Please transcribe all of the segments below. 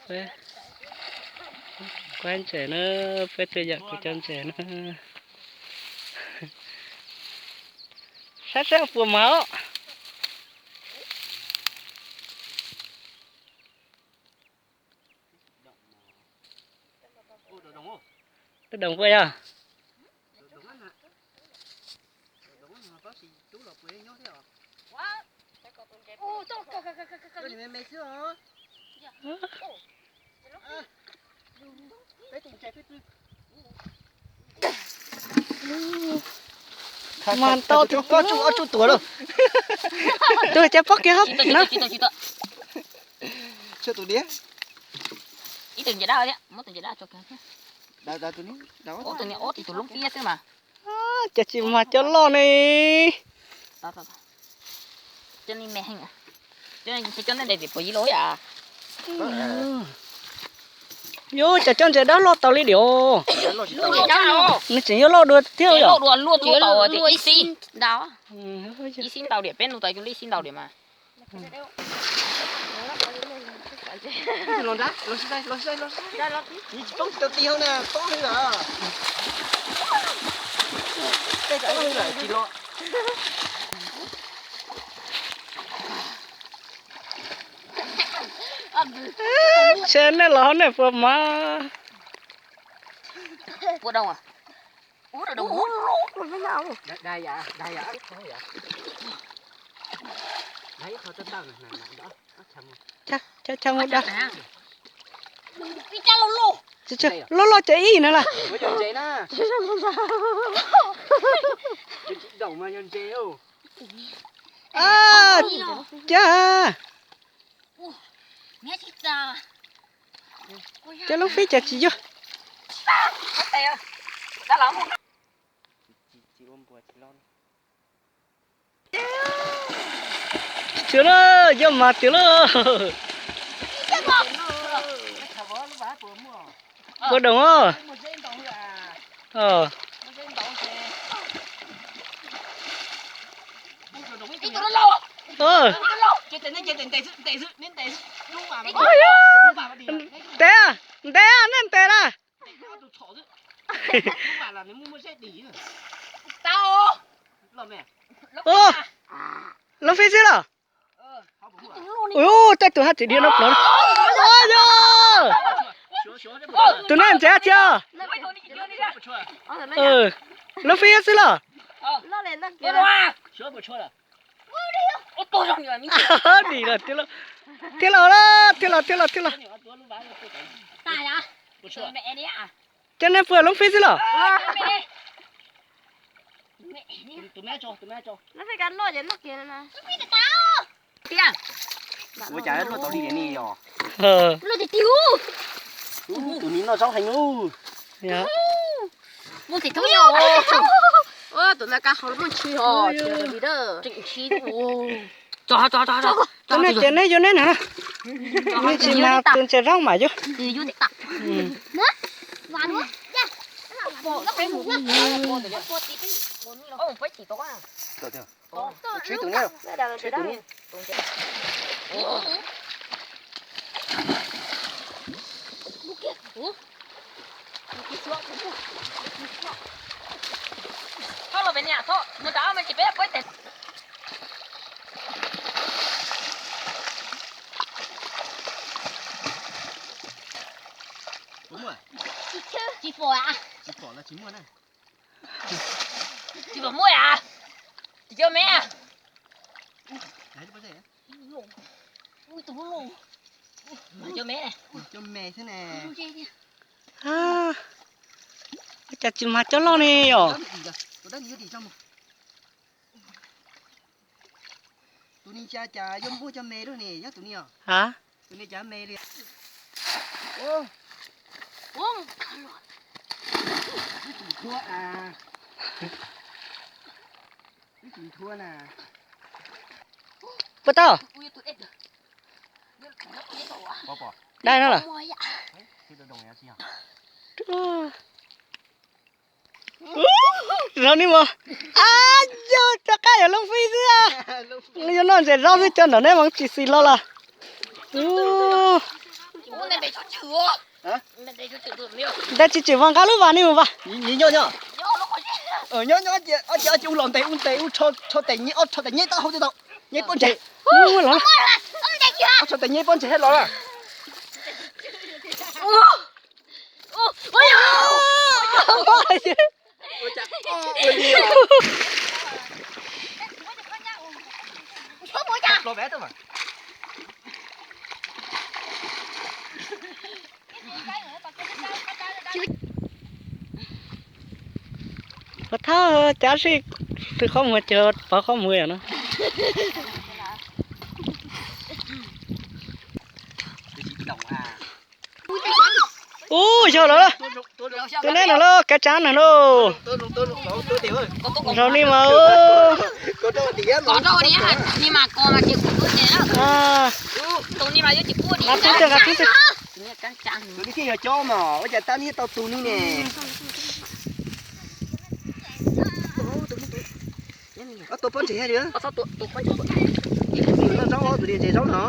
Peb kuab ntses na, peb tuaj yam kuv cov ntses na. Saib saib puas mas os. Daj doom puas yog? Mas tau tus kob tsuj ob tsuj tuag lauj. Tus cov pob kiag hauv na. Ib tus ntses dab thiab, muab tus ntses dab tso kiag thiab. Tus niag ob tsis tus loob fiab xwb mas. Cas tsis mas cov loj ne. Cov nej me heej, cov nej ntes tim puas yig los yam. Yus cas cov ntses dab loj tau li diam. Nws tseem yuav loj dua thiab yom. Loj dua luaj tsis tau ib xib ntau. Ib xib ntau diam, peb nug tau ib xib ntau diam mas. Ntshe nej los hauv nej puas mas. Loj loj ces ib no las. Cas cov loob fib cas tsis yog. Tiag na, yog mas tiag lauj. Npua doom os. Ntes, ntes, nej ntes na. Loob fib xwb los. Ua tej tus haj tseem dhia no plov. Yog tus nej ntses tiag. Loob fib xwb los. Dim lawm, thiaj los, thiaj los, thiaj los, thiaj los. Cov nej puas loob fib xwb los? Ua cas luaj tau li ni yog? Tus ni noj zaub heev ub. Tus na ka hau muaj ntshis os. Tus nej ces nej yuav neb na. Nej tsis mas tus ntses zaub mas yog. Tsis pom, tsis pom muaj. Tsis pom muaj yam. Tsis cov me. Cov me, cov me xwb ne. Cas tsis mas cov loj ne os. Tus ni cas cas yuav muaj cov me lub ne, nyob tus ni os. Tus ni cas me li. Ub, tus nthua na. Puas tau? Dai no lawm. Zaum ni mos. Ab, yog cov qab yog loob fib xwb. Yuav noj ntses zaub xwb, cov nram neb mas tsis xis hlo los. Ntes tsis tsim vos nqa lub vas ni mus vas. Nyob nyob nyob ces ua los ntes ua ntes ua rho tes nyeb ob rho tes nyeb taub hau twb tau. Nyeb pob ntseg. Ob rho tes nyeb pob ntseg los lawm. Pov thawj cav sij, twb qhob muag ces pov qhob muag yom no. Ub, yog lawm, tus neb no lauj, kav tsam no lauj. Nrog ni mas. Nqa tub twg, nqa tub twg. Tus ni thiaj yog cov mas ua cas tab neb tau tus ni ne. Ob tus pob ntseg thiab. Tus ni zaub no.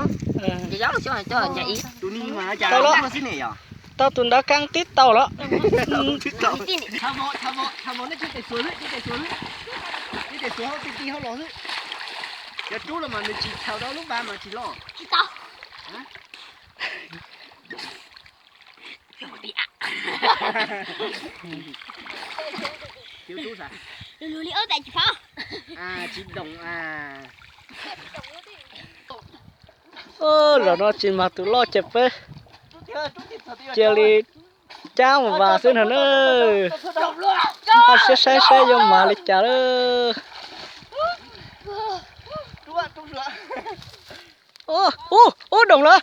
Tus ni mas cas xwb ne yom. Tau tus nrav keeb twb tau lawm. Cov rub los mas nws tsis txhaum rau lub vas mas tsis los. Tsis doom. Zaum no tsis mag tus loj ces peb cia li cab mus vas xwb no na. Npaj siab saib saib yuav mag li cas lawm. Ub, ub, doom lawm.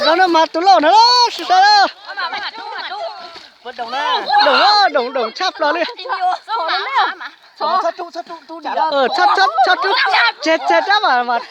Zaum no mag tus loj no, sib saib. Doom, doom, doom tshaj plaws li. Txhob rub, tseg tseg rab mas mas.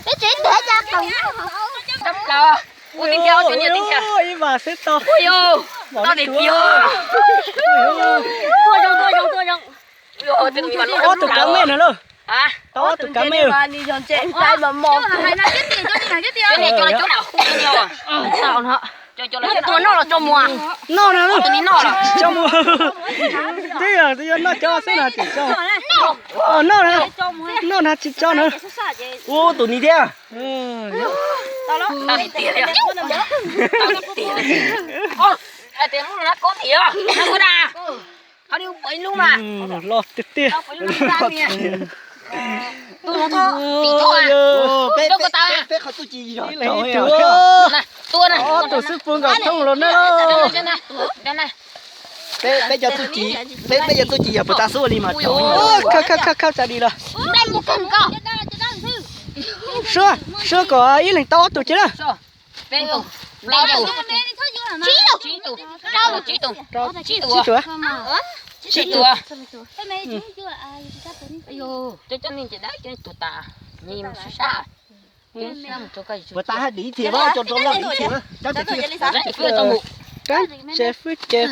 Peb tsev ntiav cas tau. Ib vas xwb tau. Ob tug kav me no lauj. Tau ob tug kav me. Noj no lauj. Tsis tso mus. Twb yog yuav noj cov xwb no tsis tso. Noj na, noj na tsis tso na. Ub, tus ni thiab. Loj tiag tiag. Ib leeg ib tug. Ob tug xwb pw nkaus thooj los na. Peb cov txuj ci, peb cov txuj ci yog puas tas xub li mas. Khawb khawb khawb tsam dim los. Suav, suav kom ib leeg tau ob tug cia na. Tsib tug. Tsib tug. Puas tas hais dim thiab, cov rov loj dim thiab. Rab tsev fwb ces.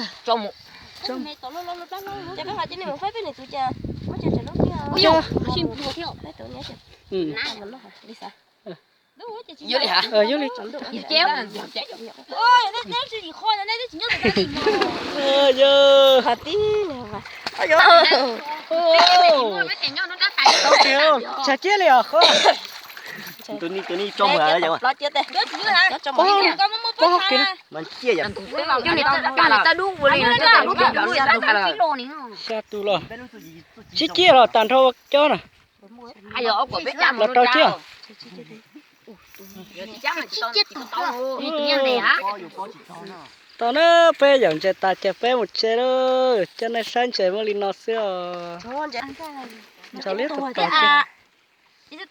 Tshav ciab li os. Tus ni, tus ni tso mus mas ciaj yom. Xya tus los. Tsib ciaj los tag nrho cov na. Los rau ciaj. Tau na, peb yawm ntses tas ces peb mus tsev lawm. Coj nej saib ntses muaj li no xwb os. Ntshaus liab tag tag.